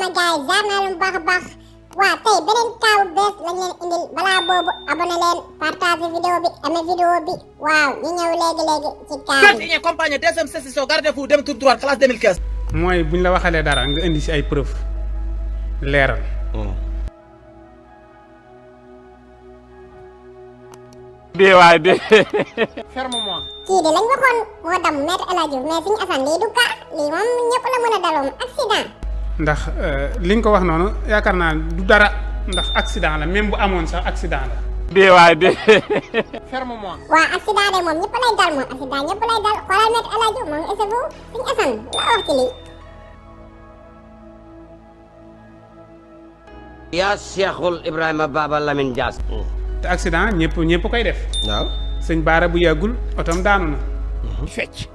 sama gars yi jaar naa leen bu baax a baax waa tey beneen kaaw bees lañ leen indil balaa boobu abonné leen partage vidéo bi aimé vidéo bi waaw ñu ñëw léegi-léegi ci kaaw bi. Signé compagnie deuxième session garde-fou dem tout droit classe 2015. mooy buñ la waxalee dara nga indi si ay preuve leeral. dee waay dee. ferme-moi. kii de lañ waxoon moo dam maître El Hadji Diouf mais Serigne Assane lii du cas lii moom ñëpp la mën a daloom accident. ndax li nga ko wax noonu yaakaar naa du dara ndax accident la même bu amoon sax accident la. dee waay dee. ferme-moi. waa accident de moom ñëpp lay dal moom accident ñëpp lay dal xoolal maître El Hadji Diouf moom SFO Serigne Assane la wax ci lii. yaa Cheikhul Ibrahima Baba Lamine Dias. te accident ñëpp koy def. waaw. sëñ Baara bu yàggul otom daanu na. fecc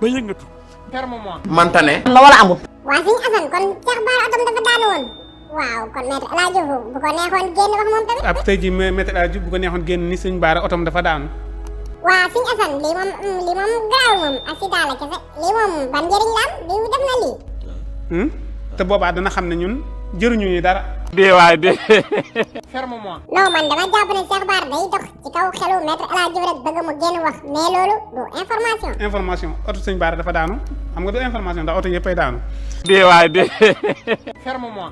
bay yëngatu. ferme-moi. manta ne. am na wala amul. waa Serigne Assane kon Cheikh Baara otom dafa daanu woon. waaw kon maître El Hadji Diouf bu ko neexoon génn wax moom tamit. ab tey jii maître El Hadji Diouf bu ko neexoon génn ni sëñ Baara otom dafa daanu. waa Serigne Assane lii moom garaawul moom accident la kese lii moom ban njëriñ la am lii def na lii. te boobaa dana xam ne ñun jëruñu ñu dara. dee waay dee. ferme-moi. non man dama jàpp ne Cheikh Baara day dox ci kaw xelu maître El Hadji Diouf rek bëgg mu génn wax mais loolu du information. information oto sëñ Baara dafa daanu xam nga du information ndax oto yëppay daanu. dee waay dee. ferme-moi.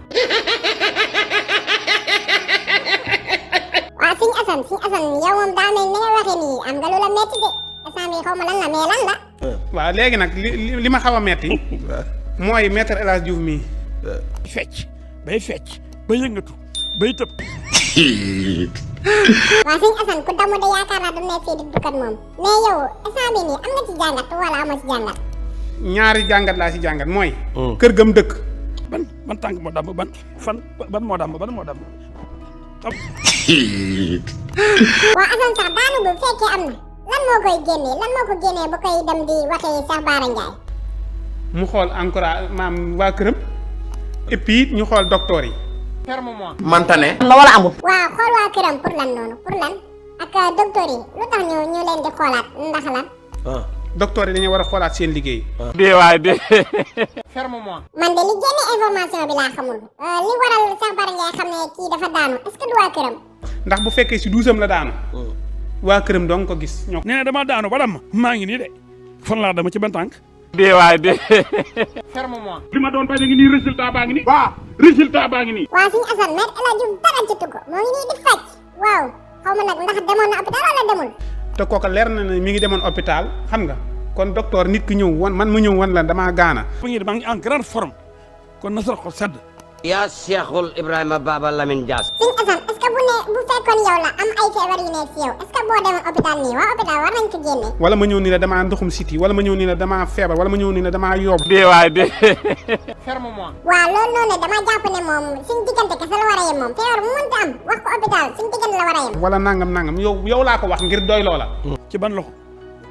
waaw Serigne Assane yow moom daa mel ni nga waxee nii am nga lu la metti de instant bii xaw ma lan la mais lan la. waaw léegi nag li ma xaw a metti mooy maître El Hadji Diouf mii. fecc bay yëngatu bay tëb. waaw Serigne Assane ku damu de yaakaar naa du nekk fii di dukkat moom mais yow instant bii nii am nga ci jàngat wala amoo ci jàngat. ñaari jàngat laa ci jàngat mooy. kër gëm dëkk. ban tànk moo damm ban moo damm. waa Assane sax daanu bu fekkee am na lan moo koy génnee bu koy dem di waxee Cheikh Bara Ndiaye. mu xool encore maam waa këram et puis ñu xool docteur yi. ferme-moi. manta ne. am na wala amul. waaw xool waa këram pour lan noonu pour lan ak docteur yi lu tax ñu leen di xoolaat ndax lan. docteur yi dañuy war a xoolaat seen liggéey. dee waay dee. ferme-moi. man de li génne information bi laa xamul li waral Cheikh Bara Ndiaye xam ne kii dafa daanu est-ce que du waa këram. ndax bu fekkee si duusam la daanu. waa këram dong ko gis ñoo. nee na damaa daanu ba damm maa ngi nii de fan laa dama ci ban tànk. dee waay dee. ferme-moi. li ma doon bañ a ngi nii résultat baa ngi nii. waaw résultat baa ngi nii. waa Serigne Assane maître El Hadji Diouf dara jotu ko moo ngi nii di faj waaw xaw ma nag ndax demoon na hôpital wala demul. te kooka leer na ne mi ngi demoon hôpital xam nga kon docteur nit ki ñëw wan man mu ñëw wan la damaa gaana. maa ngi en grande forme kon na sa xol sedd. yaa Cheikhul Ibrahima Baba Lamine Dias. Serigne Assane est-ce que bu fekkoon yow la am ay feebar yu nekk ci yow est-ce que boo demoon hôpital nii waa hôpital war nañ ko génne. wala ma ñëw ni la damaa ndoxum siti wala ma ñëw ni la damaa feebar wala ma ñëw ni la damaa yóbbu. dee waay dee. ferme-moi. waaw loolu noonu dama jàpp ne moom suñ diggante kese la war a yem moom feebar bu mënta am wax ko hôpital suñ diggante la war a yem. wala nangam yow laa ko wax ngir doy loola. ci ban loxo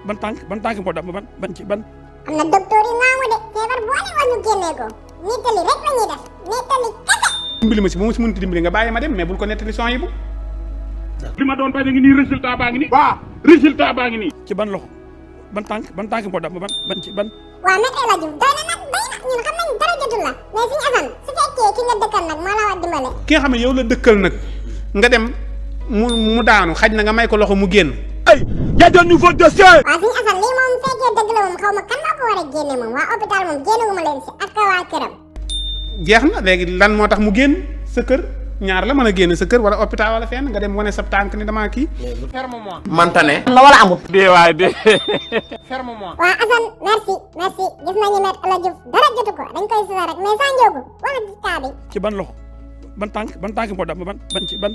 ban tànk moo damm ban. am na docteur yi ngaamu de feebar boo leen wax ñu génnee ko nettali rek la ñuy def nettali kese. dimbali ma si bu ma si mënti dimbali nga bàyyi ma dem mais bul ko nettali son yi bu. li ma doon bañ a ngi nii résultat baa ngi nii. waaw résultat baa ngi nii. ci ban loxo ban tànk moo damm ban. waaw maître El Hadji Diouf doy na ñun xam nañ dara jotul la mais Serigne Assane su fekkee ki nga dëkkal nag moo la war dimbale. ki nga xam ne yow la dëkkal nag nga dem mu daanu xaj na nga may ko loxo mu génn. ay y a de nouveaux dossiers. waaw Serigne Assane lii moom fekkee dëgg la moom xaw ma kan moo ko war a génne moom waa hôpital moom génnewuma leen si ak waa këram. jeex na léegi lan moo tax mu génn sa kër ñaar la mën a génn sa kër wala hôpital wala fenn nga dem wane sa tànk ni damaa kii. ferme-moi. manta ne. am na wala amul. dee waay dee. ferme-moi. waa Assane merci gis nañu maître El Hadji Diouf dara jotu ko dañ koy sisa rek mais saa njóogu wax ci cas bi. ci ban loxo ban tànk moo damm ban.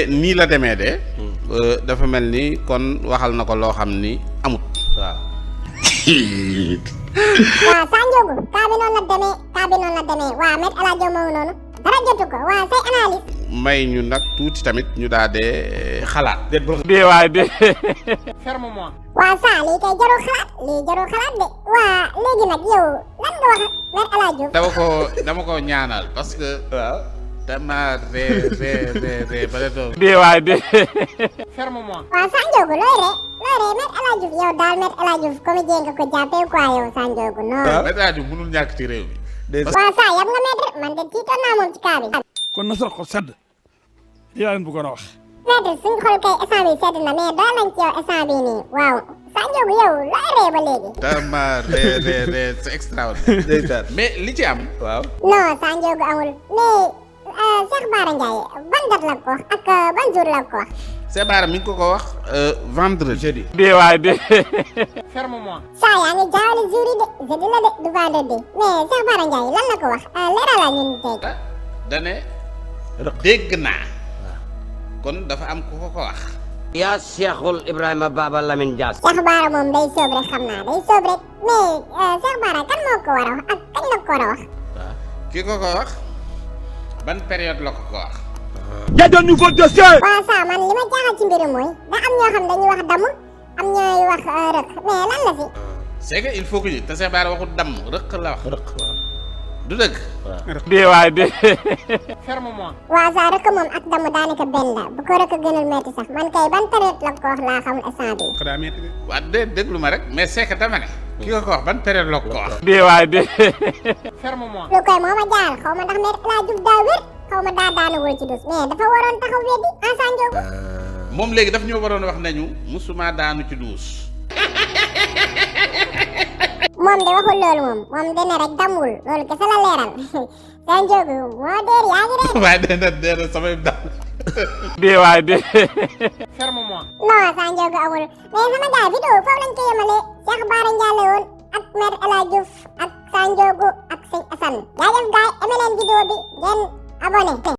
nii la demee de dafa mel ni kon waxal na ko loo xam ni amut waaw. waaw saa njóogu cas bi noonu la demee waa maître El Hadji Diouf moomu noonu dara jotu ko waa say analyse. may ñu nag tuuti tamit ñu daal de xalaat. dee waay dee. ferme-moi. waa saa lii kay jarul xalaat de waa léegi nag yow lan nga wax maître El Hadji Diouf. dama ko ñaanal parce que. waaw dama ree ba doon. dee waay dee. waaw Sanjoogu looy ree Me El Hadji Diouf yow daal Me El Hadji Diouf comédien nga ko jàppee quoi yow Sanjoogu non. Maître El Hadji Diouf mënul ñàkk ci réew mi. waaw saa yab nga maître man de tiitoon naa moom ci kaa bi. kon na sa xol sedd lii laa leen bëggoon a wax. maître suñu xol kay instant bi sedd na mais doo lañ ci yow instant bi nii waaw Sanjoogu yow looy ree ba léegi. dama ree c'est extraordinaire. mais li ci am. waaw. non Sanjoogu amul mais Cheikh Bara Ndiaye ban date la ko wax ak ban jour la ko wax. Cheikh Bara mi ngi ko wax vendredi. jeudi. dee waay dee. saa yaa ngi jaawale jour yi de jeudi la de du vendredi mais Cheikh Bara Ndiaye lan la ko wax leeralal ñun tey. dane dégg naa. kon dafa am ku ko wax. yaa Cheikhul Ibrahima Baba Lamine Dias. Cheikh Bara moom day soob rek xam naa day soob rek mais Cheikh Bara kan moo ko war a wax ak kañ la ko war a wax. ki ko wax ban période la ko wax. jaajoon ñu ko dossier. waaw saa man li ma jaaxal ci mbirum mooy da am ñoo xam dañuy wax damm am ñooy wax rëq mais lan la fi. c'est que il faut que ñu te Cheikh Bara waxul damm rëq la wax. rëq du dëgg. dee waay dee. waaw saa rëq moom ak damm daanaka benn la bu ko rëq gënal metti sax man kay ban période la ko wax laa xamul instant bi. ko daa metti de. waa déglu ma rek mais c'est que dama ne. ki ko wax ban période la ko wax. dee waay dee. lu koy moo ma jaaxal xaw ma ndax Me El Hadji Diouf daa wér xaw ma daa daanagul ci dus mais dafa waroon taxaw weddi en Sanjoogu. moom léegi daf ñu waroon wax nañu musuma daanu ci duus. moom de waxul loolu moom dina rek damul loolu kese la leeral Sanjoogu moo déer yaa ngi rek. waaye dee samay daan. dee waay dee. non Sanjoogu amul mais sama gars vidéo foofu lañ ko yemale Cheikh Bara Ndiaye la woon ak Me El Hadji Diouf ak Sanjoogu ak sëñ Assane jaajëf gars yi aimé leen vidéo bi ngeen abonné